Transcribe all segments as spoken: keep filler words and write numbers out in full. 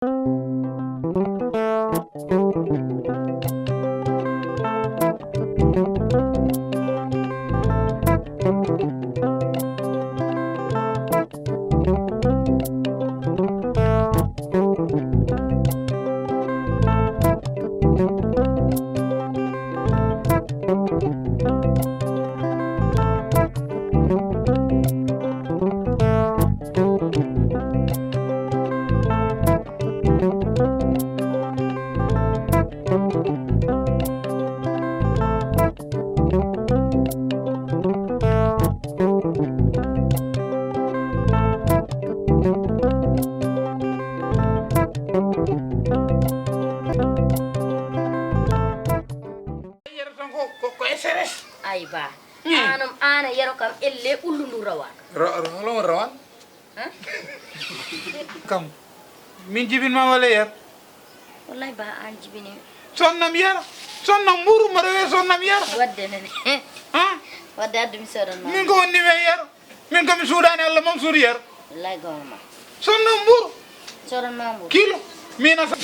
Yero tan ko, ko, ko S R S. Ay ba. Hmm. Anam ana yero kam elle ullu ndu rawa. Ra-, ra-, holo rawan? Hah? Kam. Min jibin ma wala yer? Wallahi ba an jibini. Sonnam yer. Sonnam mburu mara we sonnam yer. Wadde nene. Hah? Wadde addu mi sodan ma. Min ko wonni we yer. Min kam mi suuɗaani Allah mam suuɗi yer. Wallahi goma ma. Sonnam mburu. Sodan ma mburu. Kilo. Mina sa.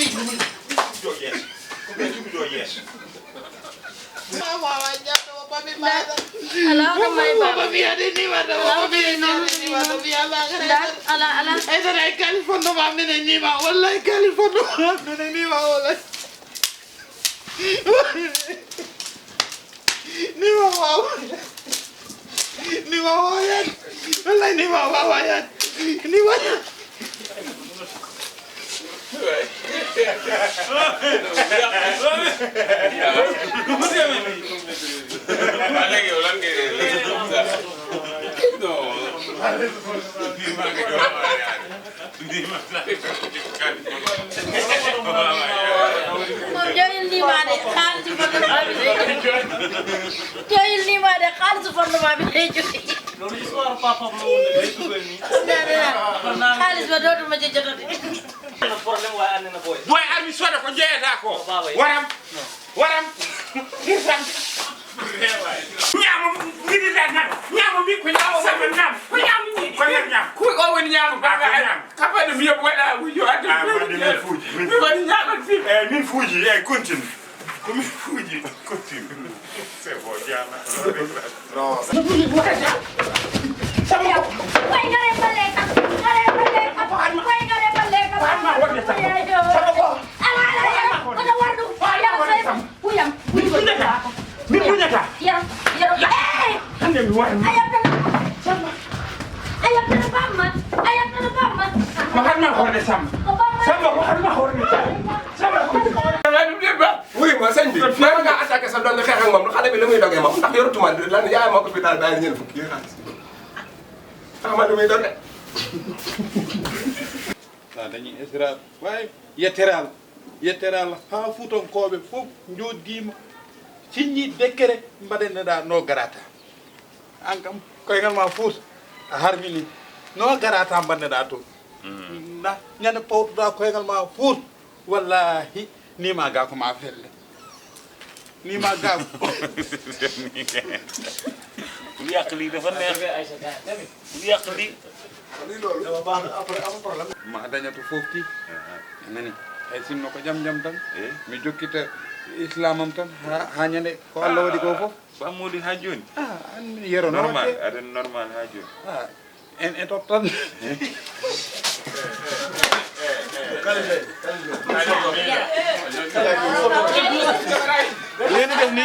Ala ko may ba. Ala ko may no. Ala, ala. Ay tan ay kali fondo ma minen ni ma. Wallahi kali fondo ma minen ni ma wallahi. Ni ma wawa. Ni ma wawa yan. Wallahi ni ma wawa yan. Ni ma. Joyil ni ma de xaalis fondement bi lay joxe. Joyil ni ma de xaalis fondement bi lay joxe. Loolu histoire papa am la woon de, day dugal nii. Xaalis ba dootuma ca jotati. Am na problème waaye ànd na booy. Booy armi soda ko jeeyata ko. Waram. Waram. Hirsam. Ñaamo, ngiɗi la ñaamo. Ñaamo mbi ko ñaamo sama ñaamo. Ko ñaamo ni. Ko ñaamo. Ku o woni ñaamo. Baba ñaamo. Kapano mi yoɓ waɗa yo addu. Ah, mbaɗi min fuuji. Min woni ñaamo fi. Eh, min fuuji. Eh, continue. Ko min fuuji. Continue. C'est bon, jaama. Non. Way ngare balle kam. Ngare balle kam. Way ngare balle kam. Sama ko. Ala, ala, ala. Kono wardu. Ala, ala. Uyam. Min muñata. Min muñata. Yero, yero. Eh! Hande mi waɗi. Ayabtana. Samba. Ayabtana bamma. Ayabtana bamma. Ko harma horde Samba. Ko bamma. Samba ko harma horde Samba. Samba ko. Wala ɗum ɗiɗi ba. Oui, ma sëñ bi. Maa nga attaqué sa doom bi xeex ak moom. Xale bi lu muy dogee moom. Ndax yoru tuuma lan yaay moo ko fi daal bàyyi ñeent fukki xaalis. Xam nga lu muy dogee. Sa dañi Esra. Waaye yetteral. Yetteral haa Fuutankooɓe fof njooɗdiima, siññi dekkere mbaɗeneɗaa no garata. Aan kam, koyngal ma Fuuta, a harmini. No garata mbaɗneɗaa toon. Mm. Na, ñande pawtoɗaa koyngal ma Fuuta, wallaahi, ni ma gaa ko ma felle. Ni ma gaa ko. Bul yàq lii, dafa neex. Bul yàq lii. Ma daña to fofti. Aha. Nani? Ay sinno ko jam jam tan. Eh? Mi jokkita islamam tan. Ha, ha ñande ko Allah waɗi ko fof. Ba Mody ha jooni? Ah, an yero no normal, waɗde? Aɗen normal ha jooni. Ah, en e tot tan. Woni def ni.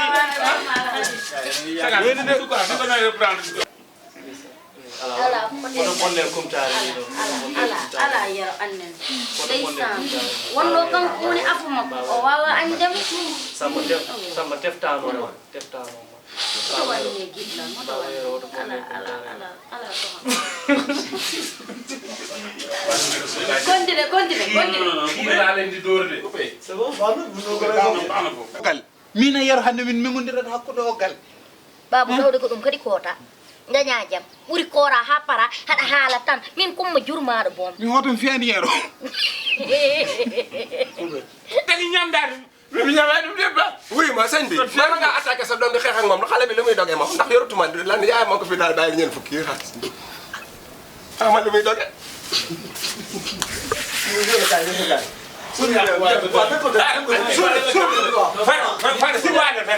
Woni def. Ala, ala, kono bonne kumtaare ni ɗo. Ala, ala, ala, yero annen. Ndeysaan. Wonno kanko woni afu makko. O wawa añde mo. Samba def-, Samba teftano ma. Teftano ma. Moto wayne gilla, moto wayne. Ala, ala, ala, ala, sohna. Continue, continue, continue. Kiirnaale ndi dorde. C'est bon, Fallou, vous nous connaissez. Min e yero hannde min memondira hakkude o gal. Baaba, tawde ko ɗum kadi koota. Dañaa jam. Ɓuri koora haa para, haɗa haala tan. Min kumma jurmaaɗo boom. Mi hoto mi fiyaani yero. Tagi ñamdaade. Mi ñama ɗum de ba. Oui, ma sëñ bi. Maa nga attaqué sa doom di xeex ak moom. Xale bi lu muy dogee moom? Ndax yoru tuuma lan yaay moo ko fi daal bàyyi ñeent fukki xaalis. Xam nga lu muy dogee. Ñu jël kaay, ñu jël kaay. Fara, fara, fara, fara, fara,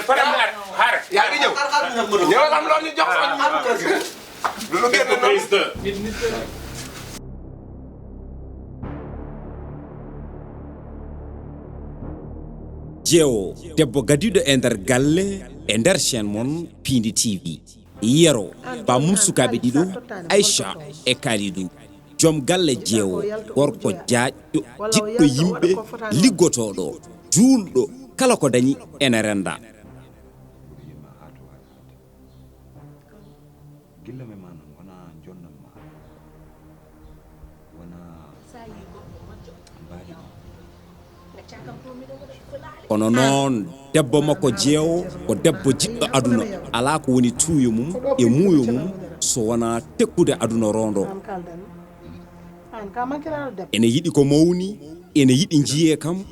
fara, fara, fara. Yaa ngi ñëw. Ñëwal am loo ñu jox. Lu génn noonu. Jeewo, debbo gadiiɗo e nder galle, e nder chaîne mon Piindi T V. Yero, ba mum sukaaɓe ɗiɗo, Aïcha e Kalidou. Joom galle jeewo, gorko jaajɗo, jiɗɗo yimɓe, liggotooɗo, juulɗo, kala ko dañi ene rennda. Gilla mi ma noon, wonaa jonnam ma, wonaa mbaadi ma. Kono noon, debbo makko jeewo ko debbo jiɗɗo aduna. Alaa ko woni tuuyo mum e muuyo mum so wonaa tekkude aduna roondo. Ene yiɗi ko mawni, ene yiɗi njiyee kam,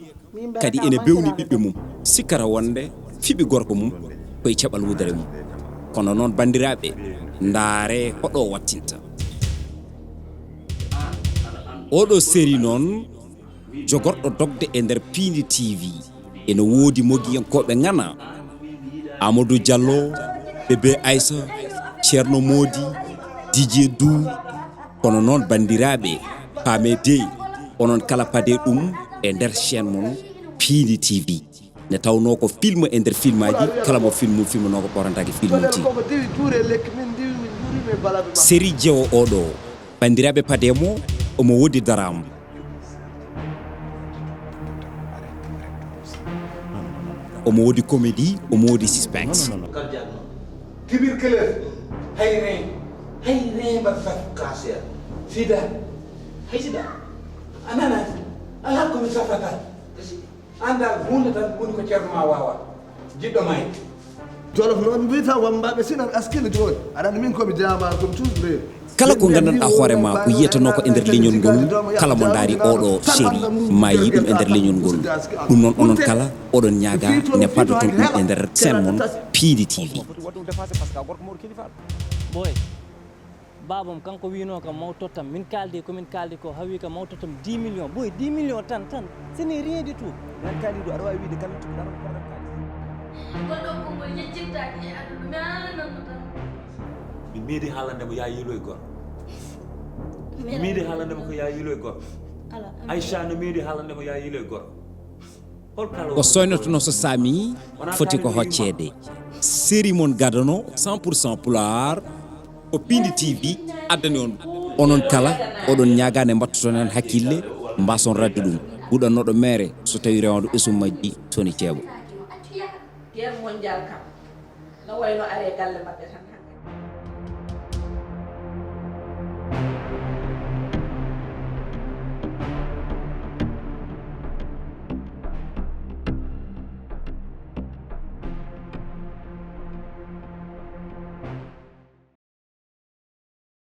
kadi ene bewni ɓiɓɓe mum. Sikkata wonde fiɓi gorko mum koye caɓal wudere mum. Kono noon, banndiraaɓe, ndaaree ko ɗo wattinta. Oɗo série noon, jogorɗo dogde e nder Piindi T V. Ene woodi mogiyankooɓe ŋana, Amadou Diallo, Bébé Aïssa, Ceerno Moodi, Didier Dou. Kono noon, banndiraaɓe, paamee dey, onon kala padee ɗum e nder chaîne mon Piindi T V. Nde tawnoo ko film e nder filmaaji, kala mo film mum filmanoo ko ɓoorantaake film mum ti. Série jeewo oɗo, banndiraaɓe, padee mo, omo woodi daraama. Omo woodi comédie, omo woodi suspense. Tuberculose, hay reen, hay reen mbaɗa saf cancer, sida, hay sida, a nanaani, alaa ko mi safata. Anndal huunde tan woni ko ceerno ma waawa, jiɗɗo mayde. Jolof noon mbiyata wammbaaɓe sinan askine jooni. Aɗa anndi min ko mi jaamaano, ko mi toujours reedu. Kala ko nganndanɗaa hoore ma ko yiyatanoo ko e nder leñol ngol, kala mo ndaari oɗo série ma yi ɗum e nder leñol ngol. Ɗum noon onon kala oɗon ñaaga nde padoton ɗum e nder chaîne mon Piindi T V. Boy, baabam kanko wiinoo kam maw tottam, min kaaldi ko min kaaldi ko hawii kam maw tottam dix millions. Boy, dix millions tan, tan, ce n'est rien du tout. Nan Kalidou, aɗa waawi wiide kala cukalel aɗa waawi kaalis. Ngol ɗoo konngol yejjittaaki e aduna, mi alananno tan. Mi meeɗi haalande mo yaa yiiloy gor. Mi meeɗi haalande mo ko yaa yiiloy gor. Aïcha no meeɗi haalande mo yaa yiiloy gor. Ko soynotono so saami foti ko hocceede. Série mon gadano cent pour cent Pulaar ko Piindi T V addani on. Onon kala oɗon ñaagaa nde mbattoton heen hakkille, mbaason radde ɗum. Guɗannooɗo meere so tawii rewaandu ɓesum majji toni ceeɓa. Guerre mondiale kam no wayno aree galle maɓɓe tan.